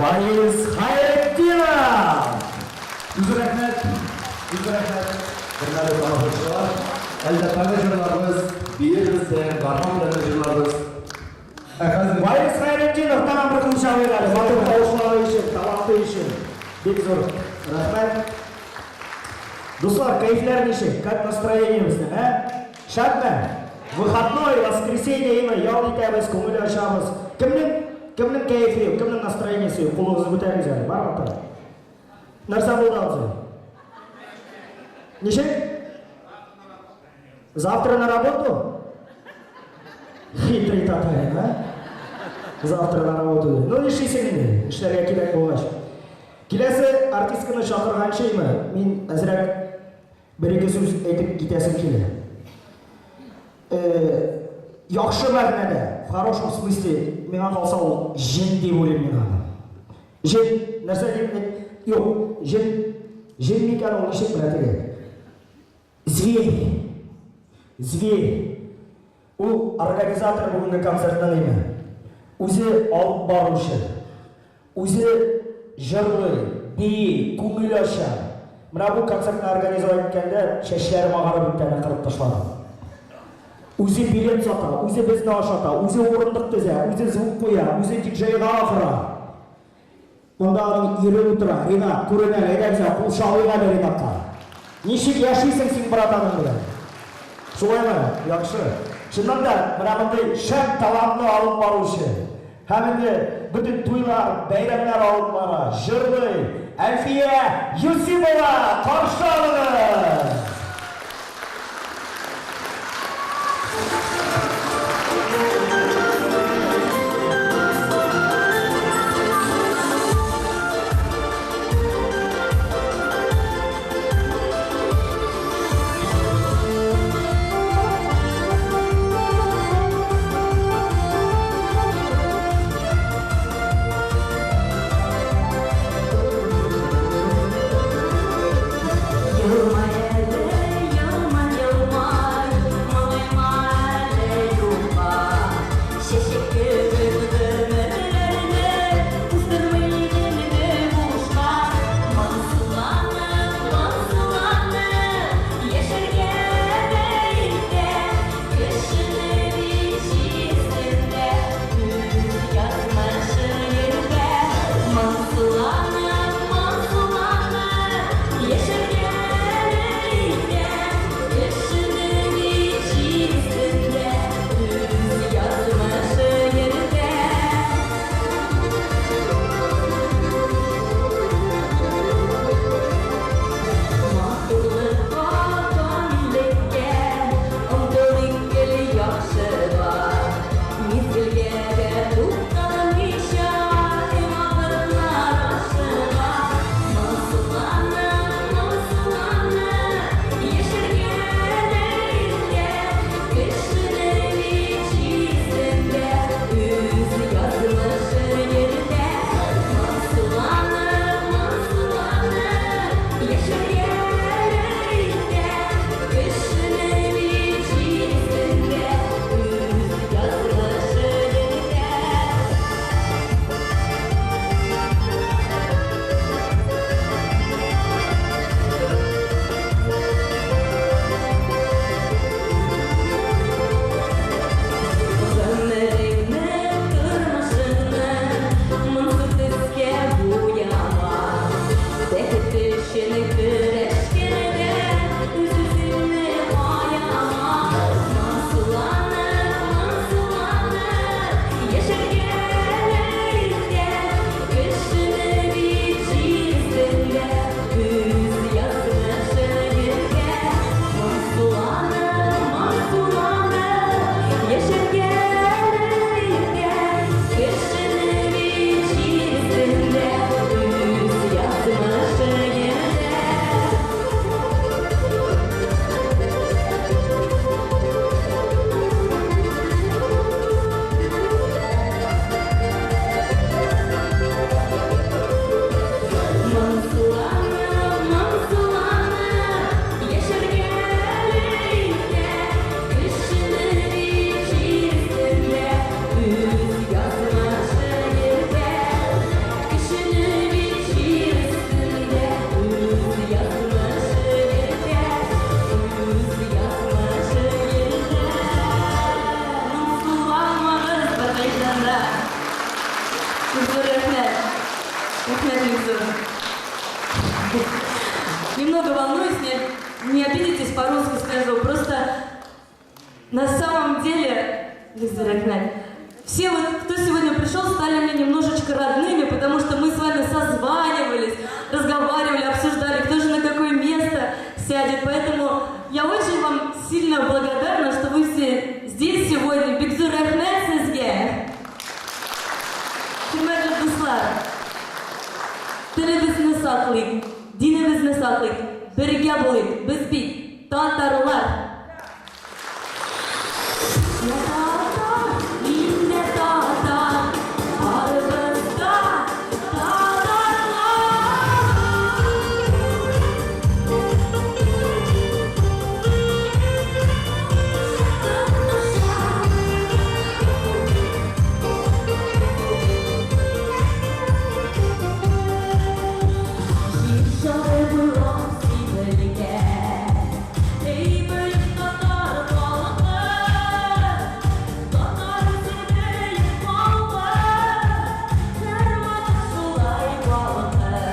Фаиз Хәйретдинов! Зур рәхмәт, зур рәхмәт, хөрмәтле тамашачылар. Әле дә тагы җырларбыз, биербез дә, гармун белән дә җырларбыз. Ә хәзер Фаиз Хәйретдинов тагын бер кул чабыйк әле, матур тавышлары өчен, таланты өчен. Бик зур рәхмәт. Дуслар, кәефләр ничек? Как настроение безнең, ә? Шәпме? Выходной, воскресенье имя, ял итәбез, күңел ачабыз. Кемнең кемнең кәефе юк, кемнең настроениесе юк? Кулыгызны күтәрегез әле, бармы тагы? Нәрсә булды, абзый? Ничек? Завтра на работу? Хитрый татарин, а? Завтра на работу. Ну, нишлисең инде, эшләргә кирәк булгач. Киләсе артистканы чакырганчы име, мин әзрәк бер-ике сүз әйтеп китәсем килә. Э, яхшы мәгънәдә, в хорошем смысле, миңа калса ул җен дип уйлыйм мин аны. Җен, нәрсә дип, юк, җен, җен микән ул ничек менә теге? Зверь. Зверь. Ул организатор бүгенге концертның име. Үзе алып баручы. Үзе җырлый, бии, күңел ача. Менә бу концертны организовать иткәндә чәчләрем агарып бетте, әнә кырып ташладым. Үзе билет сата, үзе безне ашата, үзе урындык тезә, үзе звук куя, үзе диджейга акыра. Монда аның ире утыра, Ринат, күрен әле, әйдә безгә кул чабыйк әле Ринатка. Ничек яшисең син братаның белән? Шулаймы? Яхшы. Чыннан да, менә мондый шәп талантлы алып баручы. Һәм инде бөтен туйлар, бәйрәмнәр алып бара, җырлый. Әлфия Юсипова, каршы алыгыз! Елмая. На самом деле, все вот, кто сегодня пришел, стали мне немножечко родными, потому что мы с вами созванивались, разговаривали, обсуждали, кто же на какое место сядет. Поэтому я очень вам сильно благодарна, что вы все здесь сегодня. Бик зур рәхмәт сезгә! Хөрмәтле дуслар, телебезне саклыйк, динебезне саклыйк, бергә булыйк, без бит татарлар! Я татар, мин дә татар, барыбыз да татарлар! Җир шары буйлап сибелгән, Эй, бөек татар халкы, Татар үзе бөек халкы, Һәрвакыт шулай балкыр,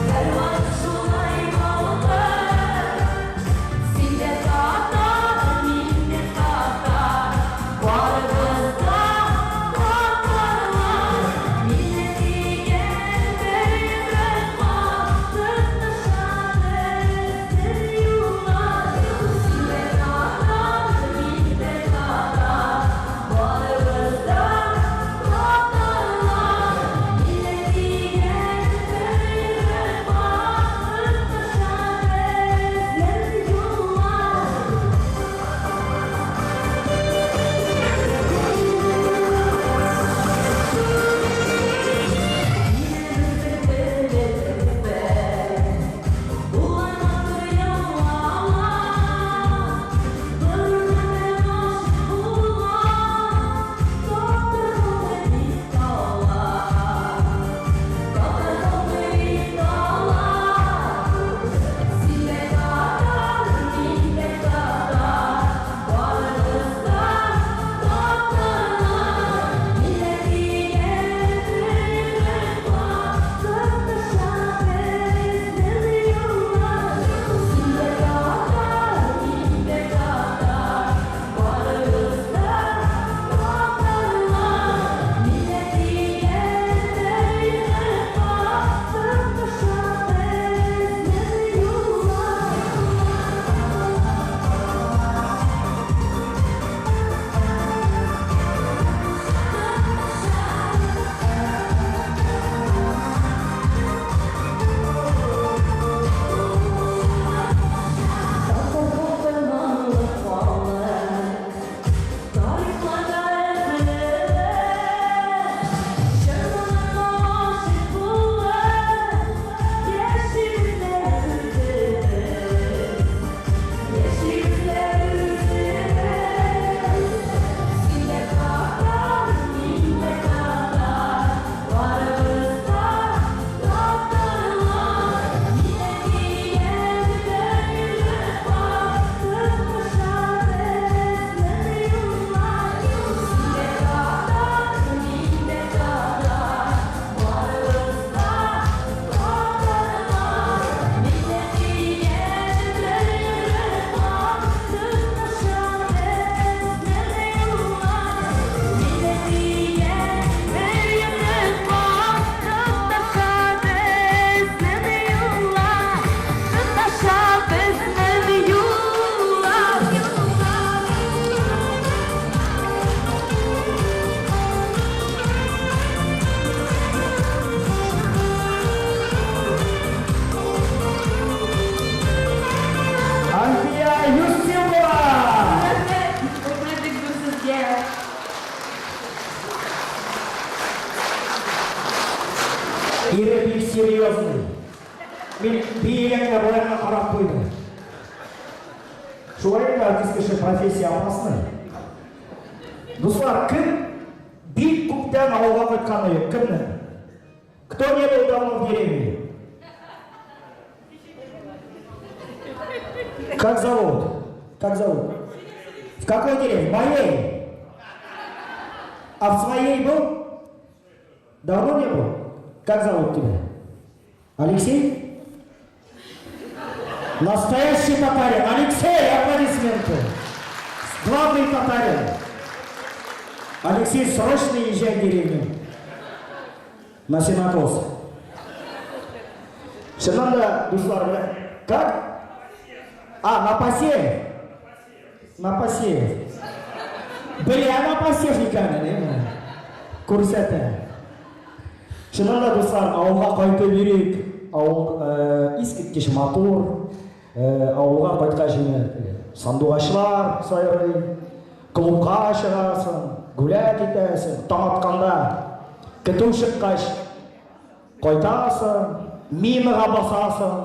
Һәрвакыт шулай балкыр. Син дә татар, мин дә татар, Барыбыз да татарлар. Милләт дигән бер йодрыкка Тоташа безнең юллар. Син дә татар, мин дә татар, Барыбыз да татарлар. Милләт дигән бер йодрыкка Тоташа безнең юллар. Булган матур йолалар, Горурланып гашыйк булган Татар халкы бит алар, Татар халкы бит алар. Син дә татар, мин дә татар, Барыбыз да татарлар. Милләт дигән бер йодрыкка Тоташа безнең юллар. Син дә татар, мин дә татар, Барыбыз да татарлар. Милләт дигән бер йодрыкка Тоташа безнең юллар. Татар халкы данлы халык, Тарихларда эзләре, Җыр-моңнарга гашыйк булып, Яшибез дә үзебез, Яшибез дә үзебез. Син дә татар, мин дә татар, Барыбыз да татарлар. Милләт дигән бер йодрыкка Тоташа безнең юллар. Син дә татар, мин дә татар, Барыбыз да татарлар. Милләт дигән бер йодрыкка Тоташа безнең юллар. Милләт дигән бер йодрыкка Тоташа безнең юллар. Тоташа безнең юллар. Альфия Юсипова! Рәхмәт, рәхмәт бик зур сезгә. Ире бик серьезный. Мин биегәнгә болай гына карап куйды. Шулай инде артист кеше профессия опасный. Дуслар, кем бик күптән авылга кайтканы юк? Кемнең? Кто не был давно в деревне? Как зовут? Как зовут? В какой деревне? В моей. А в своей был? Давно не был? Как зовут тебя? Алексей? Настоящий татарин. Алексей, аплодисменты. Главный татарин. Алексей, срочно езжай в деревню. На сенокос. Чыннан да, дуслар, менә как? А, на посев. На посев. Белә на посев икәнен, әйме? Күрсәтә. Чыннан да, дуслар, авылга кайтып йөрик. Авыл э, искиткеч матур. Э, авылга кайткач инде теге сандугачлар сайрый, клубка чыгасың, гулять итәсең, таң атканда көтү чыккач кайтасың, минага басасың.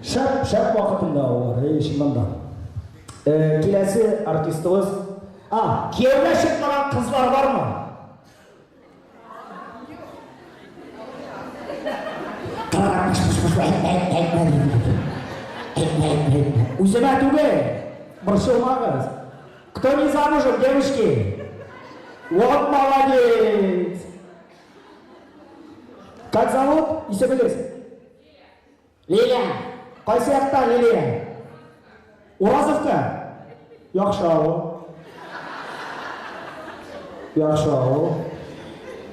Шәп, шәп вакытында алар, эй, чыннан да. Э, киләсе артистыбыз, а, кияүгә чыкмаган кызлар бармы? Үземә түгел, борчылмагыз. Кто не замужем, девушки? Вот молодец! Как зовут? Исемегез? Лилия. Кайсы якта Лилия? Уразовка? Яхшы авыл. Яхшы авыл.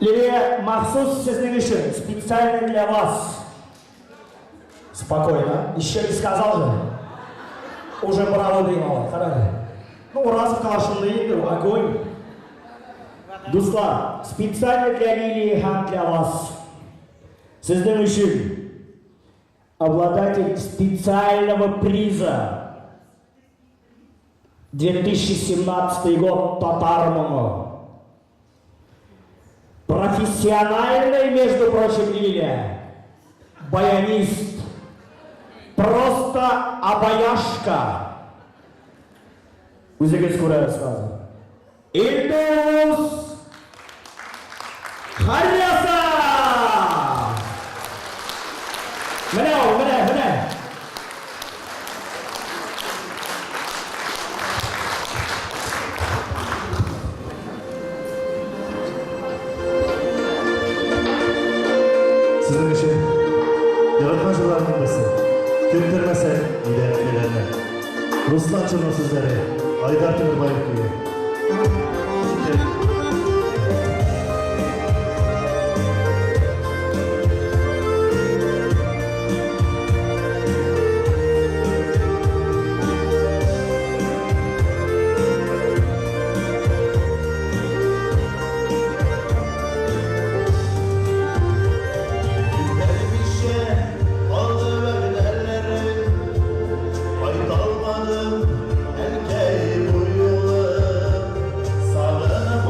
Лилия, махсус сезнең өчен, специально для вас. Спокойно. Еще не сказал же. Уже браво дим алар, карагыз. Ну, Уразовкалар шундый инде, огонь. Дуслар, специально для Лилии һәм для вас. Сезнең өчен обладатель специального приза 2017 год Татар моңы. Профессиональный, между прочим, Лилия, баянист. Просто обаяшка. Үзегез күрәсез хәзер. Илдус Харрясов! Менә ул, менә, менә. Сезнең өчен яраткан җырларымның берсе. Көттермәсәк, нидә әйләнә. Руслан Чернов сүзләре, Айдар Тимербаев көе. Ишетәлек. Китәрмичә калды вәгъдәләрем, Кайталмадым, әнкәй, бу юлы. Сагынып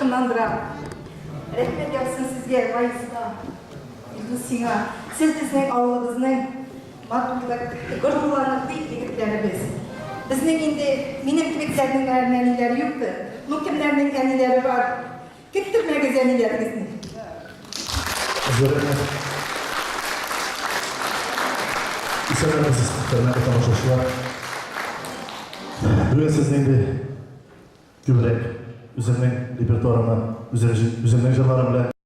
Очкынландыра. Рәхмәт яусын сезгә, Раиска, Илдус сиңа. Сез безнең авылыбызның матурлык, горурланырлык егетләребез. Безнең инде минем кебекләрнең әниләре юктыр. Ну кемнәрнең әниләре бар? Көттермәгез әниләрегезне. Зур рәхмәт. Исәнмесез, хөрмәтле тамашачылар. Бүген сезне инде күбрәк үземнең репертуарымнан, үземнең җырларым белән.